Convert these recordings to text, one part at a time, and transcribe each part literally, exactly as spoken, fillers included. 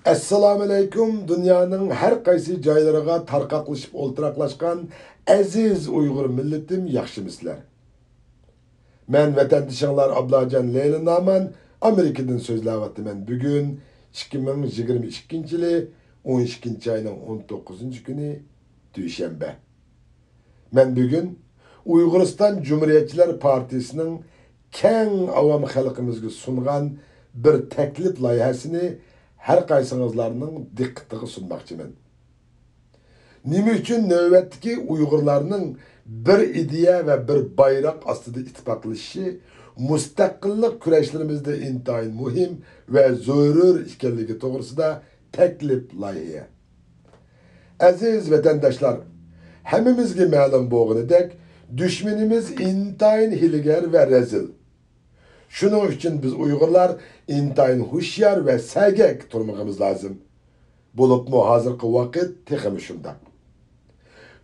ئەسسالامۇئەلەيكۇم، دۇنيانىڭ ھەر قايسى جايلىرىغا تارقاقلىشىپ ئولتۇراقلاشقان ئەزىز ئۇيغۇر مىللىتىم، ياخشىمۇسىلەر؟ مەن ۋەتەندىشىڭلار ئابلاجان لەيلى نامان ئامېرىكىدىن سۆزلەۋاتىمەن. بۈگۈن ئىككى مىڭ يىگىرمە ئىككىنچى يىلى ئون ئىككىنچى ئاينىڭ ئون توققۇزىنچى كۈنى، دۈشەنبە. مەن بۈگۈن ئۇيغۇرىستان جۇمھۇرىيەتچىلەر پارتىيىسىنىڭ كەڭ ئاۋام خەلقىمىزگە سۇنغان بىر تەكلىپ لايىھەسىنى ھەر قايسىڭىزلارنىڭ دىققىتىغا سۇنماقچىمەن. نېمە ئۈچۈن نۆۋەتتىكى ئۇيغۇرلارنىڭ بىر ئىدىيە ۋە بىر بايراق ئاستىدا ئىتتىپاقلىشىشى مۇستەقىللىق كۈرەشلىرىمىزدە ئىنتايىن مۇھىم ۋە زۆرۈر ئىكەنلىكى توغرىسىدا تەكلىپ لايىھە. ئەزىز ۋەتەنداشلار، ھەممىمىزگە مەلۇم بولغىنىدەك، دۈشمىنىمىز ئىنتايىن ھىيلىگەر ۋە رەزىل. شۇنىڭ ئۈچۈن بىز ئۇيغۇرلار ئىنتايىن ھوشيار ۋە سەگەك تۇرمىقىمىز لازىم. بولۇپمۇ ھازىرقى ۋاقىت تېخىمۇ شۇنداق.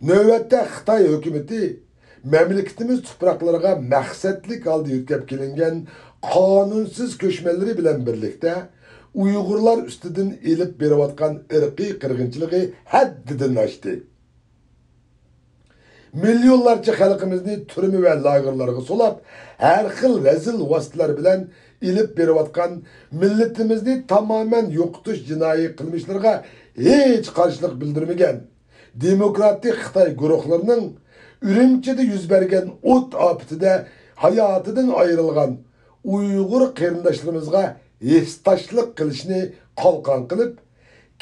نۆۋەتتە خىتاي ھۆكۈمىتى مەملىكىتىمىز تۇپراقلىرىغا مەقسەتلىك ھالدا يۆتكەپ كېلىنگەن قانۇنسىز كۆچمەنلىرى بىلەن بىرلىكتە ئۇيغۇرلار ئۈستىدىن ئېلىپ بېرىۋاتقان ئىرقىي قىرغىنچىلىقى ھەددىدىن ئاشتى. مىليونلارچە خەلقىمىزنى تۈرمە ۋە لاگېرلارغا سولاپ، ھەر خىل رەزىل ۋاسىتىلەر بىلەن ئېلىپ بېرىۋاتقان مىللىتىمىزنى تامامەن يوقىتىش جىنايى قىلمىشلىرىغا ھېچ قارشىلىق بىلدۈرمىگەن دېموكراتىك خىتاي گۇرۇھلىرىنىڭ ئۈرۈمچىدە يۈز بەرگەن ئوت ئاپىتىدە ھاياتىدىن ئايرىلغان ئۇيغۇر قېرىنداشلىرىمىزغا ھېسداشلىق قىلىشنى قالقان قىلىپ،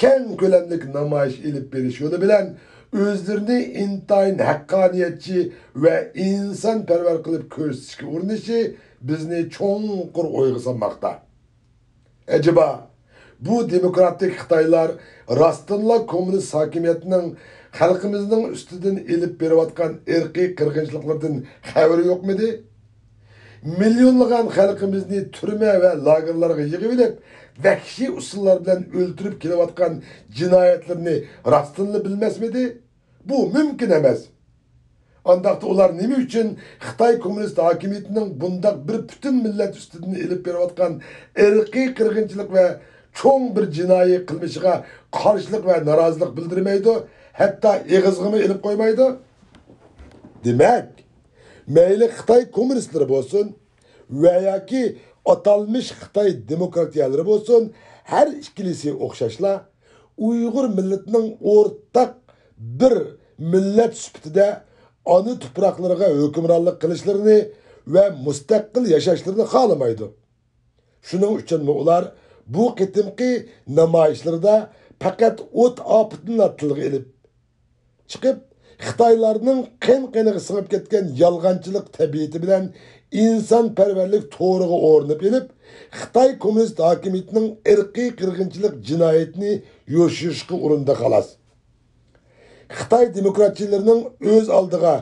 كەڭ كۆلەملىك نامايىش ئېلىپ بېرىش يولى بىلەن ئۆزلىرىنى ئىنتايىن ھەققانىيەتچى ۋە ئىنسانپەرۋەر قىلىپ كۆرسىتىشكە ئۇرۇنۇشى بىزنى چوڭقۇر ئويغا سالماقتا. ئەجەبا، بۇ دېموكراتىك خىتايلار راستتىنلا كوممۇنىست ھاكىمىيەتنىڭ خەلقىمىزنىڭ ئۈستىدىن ئېلىپ بېرىۋاتقان ئىرقىي قىرغىنچىلىقلىرىدىن خەۋىرى يوقمىدى؟ مىليونلىغان خەلقىمىزنى تۈرمە ۋە لاگېرلارغا يىغىۋېلىپ، ۋەھشىي ئۇسۇللار بىلەن ئۆلتۈرۈپ كېلىۋاتقان جىنايەتلىرىنى راستتىنلا بىلمەسمىدى؟ بۇ مۇمكىن ئەمەس. ئانداقتا ئۇلار نېمە ئۈچۈن خىتاي كوممۇنىست ھاكىمىيىتىنىڭ بۇنداق بىر پۈتۈن مىللەت ئۈستىدىن ئېلىپ بېرىۋاتقان ئىرقىي قىرغىنچىلىق ۋە چوڭ بىر جىنايى قىلمىشىغا قارشىلىق ۋە نارازىلىق بىلدۈرمەيدۇ، ھەتتا ئېغىزغىمۇ ئېلىپ قويمايدۇ؟ دېمەك، مەيلى خىتاي كوممۇنىستلىرى بولسۇن ۋە ياكى ئاتالمىش خىتاي دېموكراتىيەلىرى بولسۇن، ھەر ئىككىلىسى ئوخشاشلا ئۇيغۇر مىللىتىنىڭ ئورتاق بىر مىللەت سۈپىتىدە ئانا تۇپراقلىرىغا ھۆكۈمرانلىق قىلىشلىرىنى ۋە مۇستەقىل ياشاشلىرىنى خالىمايدۇ. شۇنىڭ ئۈچۈنمۇ ئۇلار بۇ قېتىمقى نامايىشلىرىدا پەقەت ئوت ئاپىتىنىلا تىلغا ئېلىپ چىقىپ، خىتايلارنىڭ قېن-قېنىغا سىڭىپ كەتكەن يالغانچىلىق تەبىئىتى بىلەن ئىنسانپەرۋەرلىك تورىغا ئورىنىپ ئېلىپ، خىتاي كوممۇنىست ھاكىمىيىتىنىڭ ئىرقىي قىرغىنچىلىق جىنايىتىنى يوشۇرۇشقا ئۇرۇندى، خالاس. خىتاي دېموكراتچىلىرىنىڭ ئۆز ئالدىغا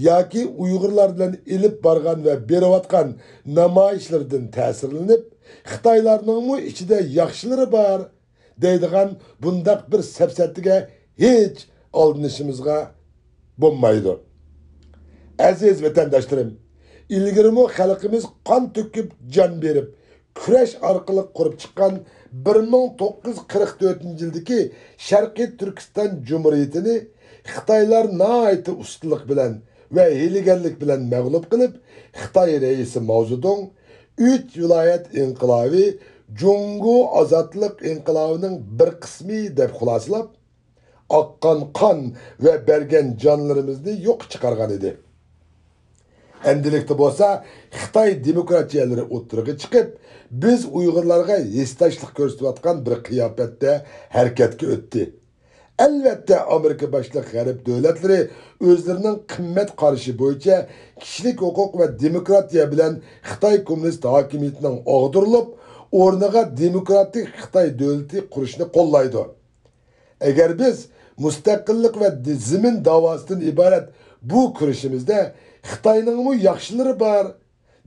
ياكى ئۇيغۇرلار بىلەن ئېلىپ بارغان ۋە بېرىۋاتقان نامايىشلىرىدىن تەسىرلىنىپ، خىتايلارنىڭمۇ ئىچىدە ياخشىلىرى بار دەيدىغان بۇنداق بىر سەپسەتىگە ھېچ ئالدىنىشىمىزغا بولمايدۇ. ئەزىز ۋەتەنداشلىرىم، ئىلگىرىمۇ خەلقىمىز قان تۆكۈپ، جان بېرىپ، كۈرەش ئارقىلىق قۇرۇپ چىققان بىر مىڭ توققۇز يۈز قىرىق تۆتىنچى يىلدىكى شەرقىي تۈركىستان جۇمھۇرىيىتىنى خىتايلار ناھايىتى ئۇستىلىق بىلەن ۋە ھىيلىگەرلىك بىلەن مەغلۇپ قىلىپ، خىتاي رەئىسى ماۋزېدۇڭ ئۈچ ۋىلايەت ئىنقىلابى جۇڭگو ئازادلىق ئىنقىلابىنىڭ بىر قىسمى دەپ خۇلاسىلاپ، ئاققان قان ۋە بەرگەن جانلىرىمىزنى يوققا چىقارغان ئىدى. ئەمدىلىكتە بولسا خىتاي دېموكراتىيەلىرى ئوتتۇرىغا چىقىپ، بىز ئۇيغۇرلارغا ھېسداشلىق كۆرسىتىۋاتقان بىر قىياپەتتە ھەرىكەتكە ئۆتتى. ئەلۋەتتە، ئامېرىكا باشلىق غەرب دۆلەتلىرى ئۆزلىرىنىڭ قىممەت قارىشى بويىچە كىشىلىك ھوقۇق ۋە دېموكراتىيە بىلەن خىتاي كوممۇنىست ھاكىمىيىتىنىڭ ئاغدۇرۇلۇپ، ئورنىغا دېموكراتىك خىتاي دۆلىتى قۇرۇشنى قوللايدۇ. ئەگەر بىز مۇستەقىللىق ۋە دى-، زېمىن داۋاسىدىن ئىبارەت بۇ كۈرىشىمىزدە خىتاينىڭمۇ ياخشىلىرى بار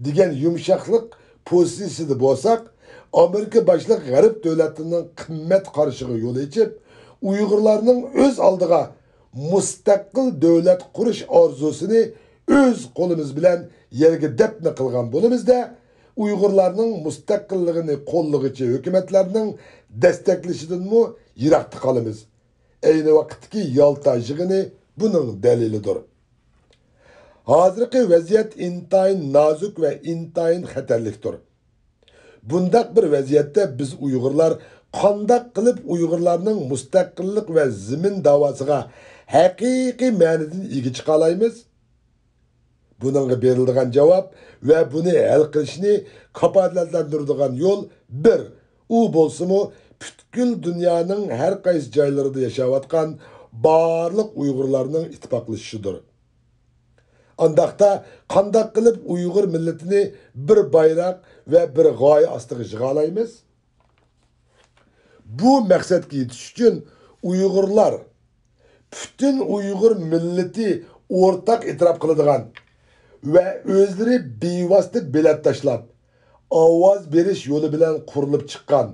دېگەن يۇمشاقلىق پوزىتسىيىسىدە بولساق، ئامېرىكا باشلىق غەرب دۆلەتلىرىنىڭ قىممەت قارىشىغا يول ئېچىپ، ئۇيغۇرلارنىڭ ئۆز ئالدىغا مۇستەقىل دۆلەت قۇرۇش ئارزۇسىنى ئۆز قولىمىز بىلەن يەرگە دەپنە قىلغان بولىمىز-دە، ئۇيغۇرلارنىڭ مۇستەقىللىقىنى قوللىغۇچى ھۆكۈمەتلەرنىڭ دەستەكلىشىدىنمۇ يىراقتا قالىمىز. ئەينى ۋاقىتتىكى يالتا يىغىنى بۇنىڭ دەلىلىدۇر. ھازىرقى ۋەزىيەت ئىنتايىن نازۇك ۋە ئىنتايىن خەتەرلىكتۇر. بۇنداق بىر ۋەزىيەتتە بىز ئۇيغۇرلار قانداق قىلىپ ئۇيغۇرلارنىڭ مۇستەقىللىق ۋە زېمىن داۋاسىغا ھەقىقىي مەنىدىن ئىگە چىقالايمىز؟ بۇنىڭغا بېرىلىدىغان جاۋاب ۋە بۇنى ھەل قىلىشنى كاپالەتلەندۈرىدىغان يول بىر، ئۇ بولسىمۇ پۈتكۈل دۇنيانىڭ ھەر قايسى جايلىرىدا ياشاۋاتقان بارلىق ئۇيغۇرلارنىڭ ئىتتىپاقلىشىشىدۇر. ئانداقتا قانداق قىلىپ ئۇيغۇر مىللىتىنى بىر بايراق ۋە بىر غايە ئاستىغا يىغالايمىز؟ بۇ مەقسەتكە يېتىش ئۈچۈن ئۇيغۇرلار، پۈتۈن ئۇيغۇر مىللىتى ئورتاق ئېتىراپ قىلىدىغان ۋە ئۆزلىرى بىۋاسىتە بېلەت تاشلاپ، ئاۋاز بېرىش يولى بىلەن قۇرۇلۇپ چىققان،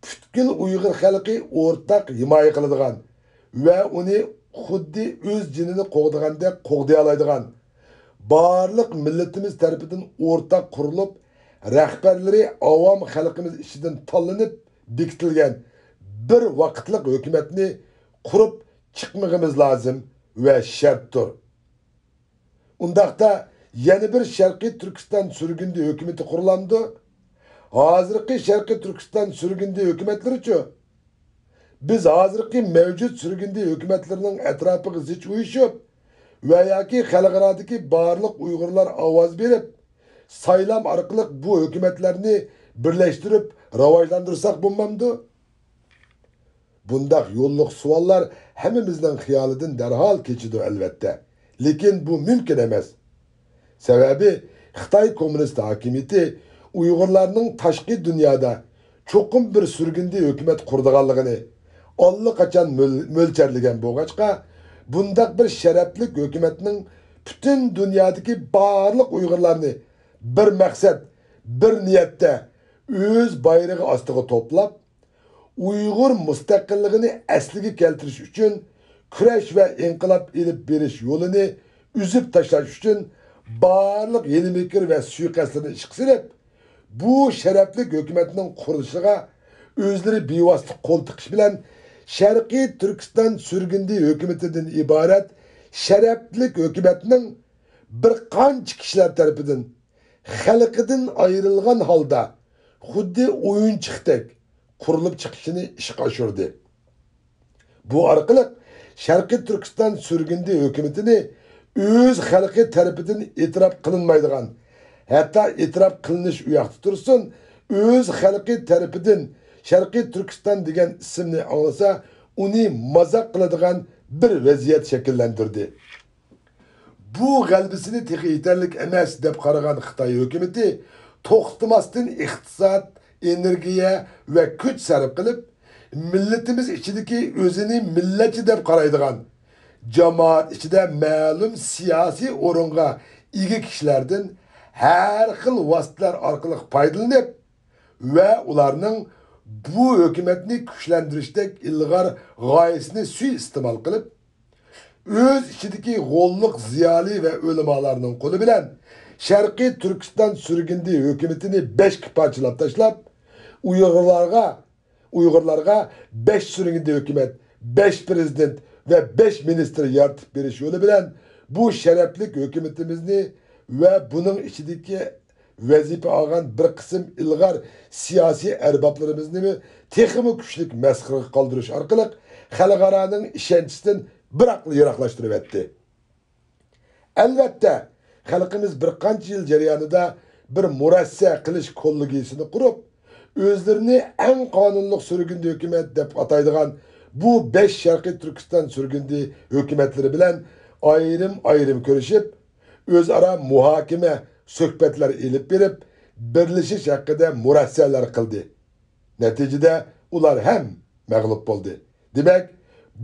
پۈتكۈل ئۇيغۇر خەلقى ئورتاق ھىمايە قىلىدىغان ۋە ئۇنى خۇددى ئۆز جېنىنى قوغدىغاندەك قوغدىيالايدىغان، بارلىق مىللىتىمىز تەرىپىدىن ئورتاق قۇرۇلۇپ، رەھبەرلىرى ئاۋام خەلقىمىز ئىچىدىن تاللىنىپ بېكىتىلگەن بىر ۋاقىتلىق ھۆكۈمەتنى قۇرۇپ چىقمىغىمىز لازىم ۋە شەرتتۇر. ئۇنداقتا يەنە بىر شەرقىي تۈركىستان سۈرگۈندە ھۆكۈمىتى قۇرۇلامدۇ؟ ھازىرقى شەرقىي تۈركىستان سۈرگۈندە ھۆكۈمەتلىرىچۇ؟ بىز ھازىرقى مەۋجۇت سۈرگۈندە ھۆكۈمەتلىرىنىڭ ئەتراپىغا زىچ ئۇيۇشۇپ ۋە ياكى خەلقئارادىكى بارلىق ئۇيغۇرلار ئاۋاز بېرىپ، سايلام ئارقىلىق بۇ ھۆكۈمەتلەرنى بىرلەشتۈرۈپ راۋاجلاندۇرساق بولمامدۇ؟ بۇنداق يوللۇق سوئاللار ھەممىمىزنىڭ خىيالىدىن دەرھال كېچىدۇ، ئەلۋەتتە. لېكىن بۇ مۇمكىن ئەمەس. سەۋەبى، خىتاي كوممۇنىست ھاكىمىيىتى ئۇيغۇرلارنىڭ تاشقى دۇنيادا چوقۇم بىر سۈرگۈندە ھۆكۈمەت قۇرىدىغانلىقىنى ئاللىقاچان مۆل-، مۆلچەرلىگەن بولغاچقا، بۇنداق بىر شەرەپلىك ھۆكۈمەتنىڭ پۈتۈن دۇنيادىكى بارلىق ئۇيغۇرلارنى بىر مەقسەت، بىر نىيەتتە ئۆز بايرىقى ئاستىغا توپلاپ، ئۇيغۇر مۇستەقىللىقىنى ئەسلىگە كەلتۈرۈش ئۈچۈن كۈرەش ۋە ئىنقىلاب ئېلىپ بېرىش يولىنى ئۈزۈپ تاشلاش ئۈچۈن بارلىق ھىيلە-مىكىر ۋە سۇيىقەستلىرىنى ئىشقا سېلىپ، بۇ شەرەپلىك ھۆكۈمەتنىڭ قۇرۇلۇشىغا ئۆزلىرى بىۋاسىتە قول تىقىش بىلەن، شەرقىي تۈركىستان سۈرگۈندە ھۆكۈمىتىدىن ئىبارەت شەرەپلىك ھۆكۈمەتنىڭ بىر قانچە كىشىلەر تەرىپىدىن خەلقىدىن ئايرىلغان ھالدا، خۇددى ئويۇنچۇقتەك قۇرۇلۇپ چىقىشىنى ئىشقا ئاشۇردى. بۇ ئارقىلىق شەرقىي تۈركىستان سۈرگۈندە ھۆكۈمىتىنى ئۆز خەلقى تەرىپىدىن ئېتىراپ قىلىنمايدىغان، ھەتتا ئېتىراپ قىلىنىش ئۇياقتا تۇرسۇن، ئۆز خەلقى تەرىپىدىن شەرقىي تۈركىستان دېگەن ئىسىمنى ئاڭلىسا، ئۇنى مازاق قىلىدىغان بىر ۋەزىيەت شەكىللەندۈردى. بۇ غەلىبىسىنى تېخى يېتەرلىك ئەمەس دەپ قارىغان خىتاي ھۆكۈمىتى توختىماستىن ئىقتىساد، ئېنېرگىيە ۋە كۈچ سەرپ قىلىپ، مىللىتىمىز ئىچىدىكى ئۆزىنى مىللەتچى دەپ قارايدىغان، جامائەت ئىچىدە مەلۇم سىياسىي ئورۇنغا ئىگە كىشىلەردىن ھەر خىل ۋاسىتىلەر ئارقىلىق پايدىلىنىپ، ۋە ئۇلارنىڭ بۇ ھۆكۈمەتنى كۈچلەندۈرۈشتەك ئىلغار غايىسىنى سۇيىئىستېمال قىلىپ، ئۆز ئىچىدىكى غوللۇق زىيالىي ۋە ئۆلىمالارنىڭ قولى بىلەن شەرقىي تۈركىستان سۈرگۈندە ھۆكۈمىتىنى بەشكە پارچىلاپ تاشلاپ، ئۇيغۇرلارغا، ئۇيغۇرلارغا بەش سۈرگۈندە ھۆكۈمەت، بەش پىرېزىدېنت ۋە بەش مىنىستىر يارىتىپ بېرىش يولى بىلەن بۇ شەرەپلىك ھۆكۈمىتىمىزنى ۋە بۇنىڭ ئىچىدىكى ۋەزىپە ئالغان بىر قىسىم ئىلغار سىياسىي ئەربابلىرىمىزنىمۇ تېخىمۇ كۈچلۈك مەسخىرىگە قالدۇرۇش ئارقىلىق خەلقئارانىڭ ئىشەنچىسىدىن بىراقلا يىراقلاشتۇرۇۋەتتى. ئەلۋەتتە، خەلقىمىز بىر قانچە يىل جەريانىدا بىر مۇرەسسە قىلىش كوللېگىيىسىنى قۇرۇپ، ئۆزلىرىنى ئەڭ قانۇنلۇق سۈرگۈندە ھۆكۈمەت دەپ ئاتايدىغان بۇ بەش شەرقىي تۈركىستان سۈرگۈندە ھۆكۈمەتلىرى بىلەن ئايرىم-ئايرىم كۆرۈشۈپ، ئۆزئارا مۇھاكىمە، سۆھبەتلەر ئېلىپ بېرىپ، بىرلىشىش ھەققىدە مۇرەسسەلەر قىلدى. نەتىجىدە ئۇلار ھەم مەغلۇپ بولدى. دېمەك،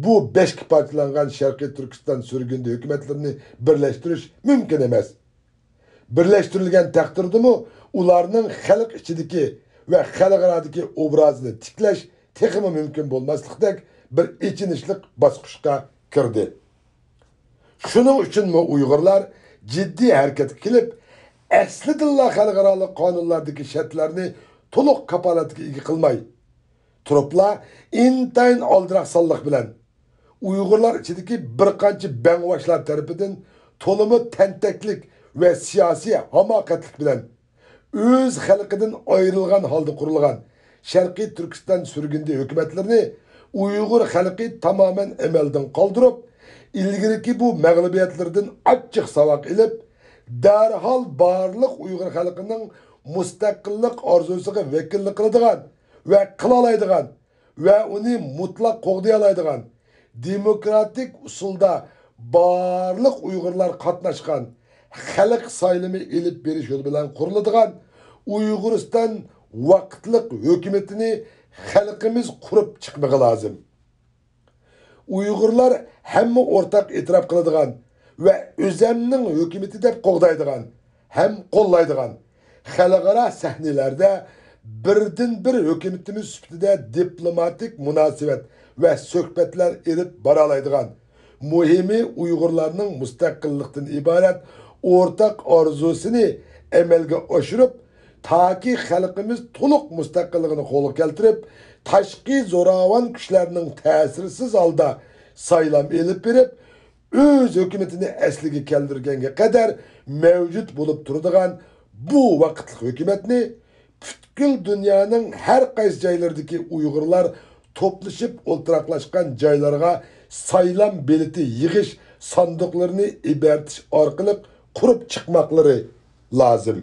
بۇ بەشكە پارچىلانغان شەرقىي تۈركىستان سۈرگۈندە ھۆكۈمەتلىرىنى بىرلەشتۈرۈش مۇمكىن ئەمەس. بىرلەشتۈرۈلگەن تەقدىردىمۇ ئۇلارنىڭ خەلق ئىچىدىكى ۋە خەلقئارادىكى ئوبرازىنى تىكلەش تېخىمۇ مۇمكىن بولماسلىقتەك بىر ئېچىنىشلىق باسقۇچقا كىردى. شۇنىڭ ئۈچۈنمۇ ئۇيغۇرلار جىددىي ھەرىكەتكە كېلىپ، ئەسلىدىنلا خەلقئارالىق قانۇنلاردىكى شەرتلەرنى تولۇق كاپالەتكە ئىگە قىلماي تۇرۇپلا، ئىنتايىن ئالدىراق سانلىق بىلەن ئۇيغۇرلار ئىچىدىكى بىر قانچە بەڭباشلار تەرىپىدىن تولىمۇ تەنتەكلىك ۋە سىياسىي ھاماقەتلىك بىلەن ئۆز خەلقىدىن ئايرىلغان ھالدا قۇرۇلغان شەرقىي تۈركىستان سۈرگۈندە ھۆكۈمەتلىرىنى ئۇيغۇر خەلقى تامامەن ئەمەلدىن قالدۇرۇپ، ئىلگىرىكى بۇ مەغلۇبىيەتلىرىدىن ئاچچىق ساۋاق ئېلىپ، دەرھال بارلىق ئۇيغۇر خەلقىنىڭ مۇستەقىللىق ئارزۇسىغا ۋەكىللىك قىلىدىغان ۋە قىلالايدىغان ۋە ئۇنى مۇتلەق قوغدىيالايدىغان، دېموكراتىك ئۇسۇلدا بارلىق ئۇيغۇرلار قاتناشقان خەلق سايلىمى ئېلىپ بېرىش يولى بىلەن قۇرۇلىدىغان ئۇيغۇرىستان ۋاقىتلىق ھۆكۈمىتىنى خەلقىمىز قۇرۇپ چىقمىقى لازىم. ئۇيغۇرلار ھەممە ئورتاق ئېتىراپ قىلىدىغان ۋە ئۆزەمنىڭ ھۆكۈمىتى دەپ قوغدايدىغان ھەم قوللايدىغان، خەلقئارا سەھنىلەردە بىردىنبىر ھۆكۈمىتىمىز سۈپىتىدە دىپلوماتىك مۇناسىۋەت ۋە سۆھبەتلەر ئېلىپ بارالايدىغان، مۇھىمى ئۇيغۇرلارنىڭ مۇستەقىللىقتىن ئىبارەت ئورتاق ئارزۇسىنى ئەمەلگە ئاشۇرۇپ، تاكى خەلقىمىز تولۇق مۇستەقىللىقىنى قولغا كەلتۈرۈپ، تاشقى زوراۋان كۈچلەرنىڭ تەسىرسىز ھالدا سايلام ئېلىپ بېرىپ، ئۆز ھۆكۈمىتىنى ئەسلىگە كەلتۈرگەنگە قەدەر مەۋجۇت بولۇپ تۇرىدىغان بۇ ۋاقىتلىق ھۆكۈمەتنى پۈتكۈل دۇنيانىڭ ھەر قايسى جايلىرىدىكى ئۇيغۇرلار توپلىشىپ ئولتۇراقلاشقان جايلارغا سايلام بېلىتى يىغىش ساندۇقلىرىنى ئېبەرتىش ئارقىلىق قۇرۇپ چىقماقلىرى لازىم.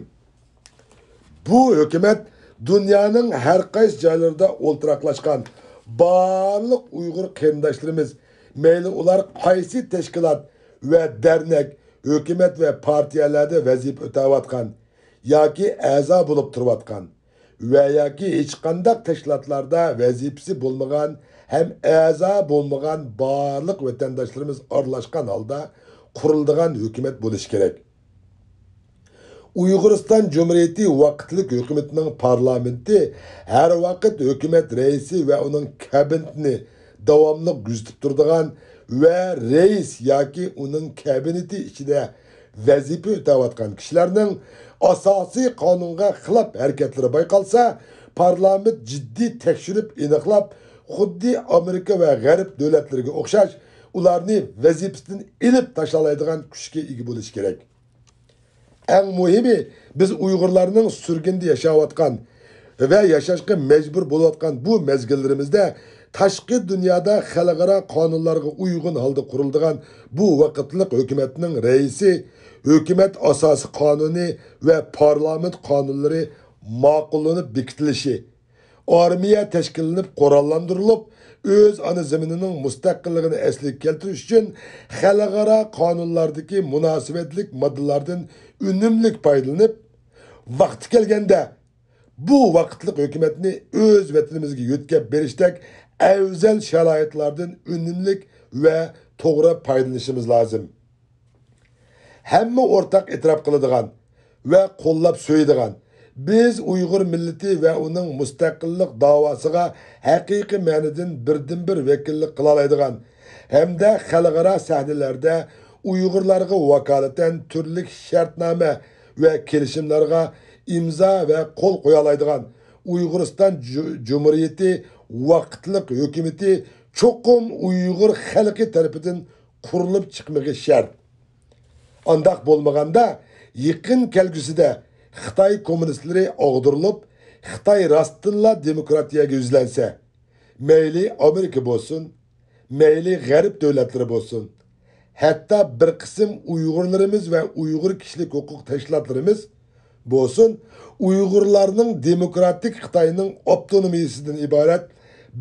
بۇ ھۆكۈمەت دۇنيانىڭ ھەر قايسى جايلىرىدا ئولتۇراقلاشقان بارلىق ئۇيغۇر قېرىنداشلىرىمىز، مەيلى ئۇلار قايسى تەشكىلات ۋە دەرنەك، ھۆكۈمەت ۋە پارتىيەلەردە ۋەزىپە ئۆتەۋاتقان ياكى ئەزا بولۇپ تۇرۇۋاتقان ۋە ياكى ھېچقانداق تەشكىلاتلاردا ۋەزىپىسى بولمىغان ھەم ئەزا بولمىغان بارلىق ۋەتەنداشلىرىمىز ئارىلاشقان ھالدا قۇرۇلىدىغان ھۆكۈمەت بولۇشى كېرەك. ئۇيغۇرىستان جۇمھۇرىيىتى ۋاقىتلىق ھۆكۈمىتىنىڭ پارلامېنتى ھەر ۋاقىت ھۆكۈمەت رەئىسى ۋە ئۇنىڭ كابىنېتىنى داۋاملىق كۆزىتىپ تۇرىدىغان ۋە رەئىس ياكى ئۇنىڭ كابىنېتى ئىچىدە ۋەزىپە ئۆتەۋاتقان كىشىلەرنىڭ ئاساسىي قانۇنغا خىلاپ ھەرىكەتلىرى بايقالسا، پارلامېنت جىددىي تەكشۈرۈپ ئېنىقلاپ، خۇددى ئامېرىكا ۋە غەرب دۆلەتلىرىگە ئوخشاش ئۇلارنى ۋەزىپىسىدىن ئېلىپ تاشلالايدىغان كۈچكە ئىگە بولۇشى كېرەك. ئەڭ مۇھىمى، بىز ئۇيغۇرلارنىڭ سۈرگۈندە ياشاۋاتقان ۋە ياشاشقا مەجبۇر بولۇۋاتقان بۇ مەزگىللىرىمىزدە تاشقى دۇنيادا خەلقئارا قانۇنلارغا ئۇيغۇن ھالدا قۇرۇلىدىغان بۇ ۋاقىتلىق ھۆكۈمەتنىڭ رەئىسى، ھۆكۈمەت ئاساسىي قانۇنى ۋە پارلامېنت قانۇنلىرى ماقۇللىنىپ بېكىتىلىشى، ئارمىيە تەشكىللىنىپ قوراللاندۇرۇلۇپ، ئۆز ئانا زېمىنىنىڭ مۇستەقىللىقىنى ئەسلىگە كەلتۈرۈش ئۈچۈن خەلقئارا قانۇنلاردىكى مۇناسىۋەتلىك ماددىلاردىن ئۈنۈملۈك پايدىلىنىپ، ۋاقتى كەلگەندە بۇ ۋاقىتلىق ھۆكۈمەتنى ئۆز ۋەتىنىمىزگە يۆتكەپ بېرىشتەك ئەۋزەل شارائىتلاردىن ئۈنۈملۈك ۋە توغرا پايدىلىنىشىمىز لازىم. ھەممە ئورتاق ئېتىراپ قىلىدىغان ۋە قوللاپ سۆيىدىغان، بىز ئۇيغۇر مىللىتى ۋە ئۇنىڭ مۇستەقىللىق داۋاسىغا ھەقىقىي مەنىدىن بىردىنبىر ۋەكىللىك قىلالايدىغان ھەمدە خەلقئارا سەھنىلەردە ئۇيغۇرلارغا ۋاكالىتەن تۈرلۈك شەرتنامە ۋە كېلىشىملەرگە ئىمزا ۋە قول قويالايدىغان ئۇيغۇرىستان جۇ-، جۇمھۇرىيىتى ۋاقىتلىق ھۆكۈمىتى چوقۇم ئۇيغۇر خەلقى تەرىپىدىن قۇرۇلۇپ چىقمىقى شەرت. ئانداق بولمىغاندا، يېقىن كەلگۈسىدە خىتاي كوممۇنىستلىرى ئاغدۇرۇلۇپ، خىتاي راستتىنلا دېموكراتىيەگە يۈزلەنسە، مەيلى ئامېرىكا بولسۇن، مەيلى غەرب دۆلەتلىرى بولسۇن، ھەتتا بىر قىسىم ئۇيغۇرلىرىمىز ۋە ئۇيغۇر كىشىلىك ھوقۇق تەشكىلاتلىرىمىز بولسۇن، ئۇيغۇرلارنىڭ دېموكراتىك خىتاينىڭ ئاپتونومىيىسىدىن ئىبارەت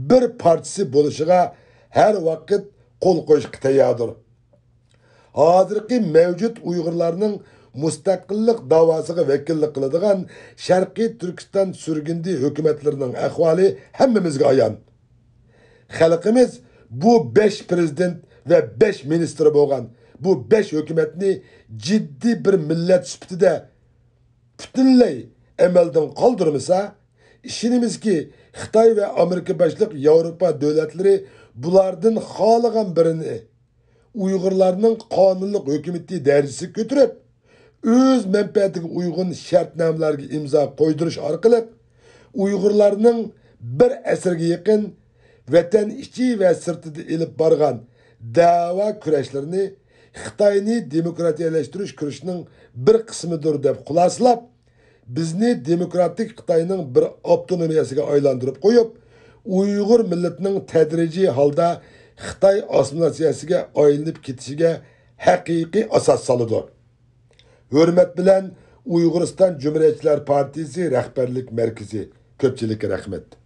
بىر پارچىسى بولۇشىغا ھەر ۋاقىت قول قويۇشقا تەيياردۇر. ھازىرقى مەۋجۇت ئۇيغۇرلارنىڭ مۇستەقىللىق داۋاسىغا ۋەكىللىك قىلىدىغان شەرقىي تۈركىستان سۈرگۈندە ھۆكۈمەتلىرىنىڭ ئەھۋالى ھەممىمىزگە ئايان. خەلقىمىز بۇ بەش پىرېزىدېنت ۋە بەش مىنىستىر بولغان بۇ بەش ھۆكۈمەتنى جىددىي بىر مىللەت سۈپىتىدە پۈتۈنلەي ئەمەلدىن قالدۇرمىسا، ئىشىنىمىزكى، خىتاي ۋە ئامېرىكا باشلىق ياۋروپا دۆلەتلىرى بۇلاردىن خالىغان بىرىنى ئۇيغۇرلارنىڭ قانۇنلۇق ھۆكۈمىتى دەرىجىسىگە كۆتۈرۈپ، ئۆز مەنپەئەتىگە ئۇيغۇن شەرتنامىلەرگە ئىمزا قويدۇرۇش ئارقىلىق ئۇيغۇرلارنىڭ بىر ئەسىرگە يېقىن ۋەتەن ئىچى ۋە سىرتىدا ئېلىپ بارغان دەۋا كۈرەشلىرىنى خىتاينى دېموكراتىيەلەشتۈرۈش كۈرىشىنىڭ بىر قىسمىدۇر دەپ خۇلاسىلاپ، بىزنى دېموكراتىك خىتاينىڭ بىر ئاپتونومىيەسىگە ئايلاندۇرۇپ قويۇپ، ئۇيغۇر مىللىتىنىڭ تەدرىجىي ھالدا خىتاي ئاسسىمىلياتسىيەسىگە ئايلىنىپ كېتىشىگە ھەقىقىي ئاساس سالىدۇ. ھۆرمەت بىلەن، ئۇيغۇرىستان جۇمھۇرىيەتچىلەر پارتىيىسى رەھبەرلىك مەركىزى. كۆپچىلىككە رەھمەت.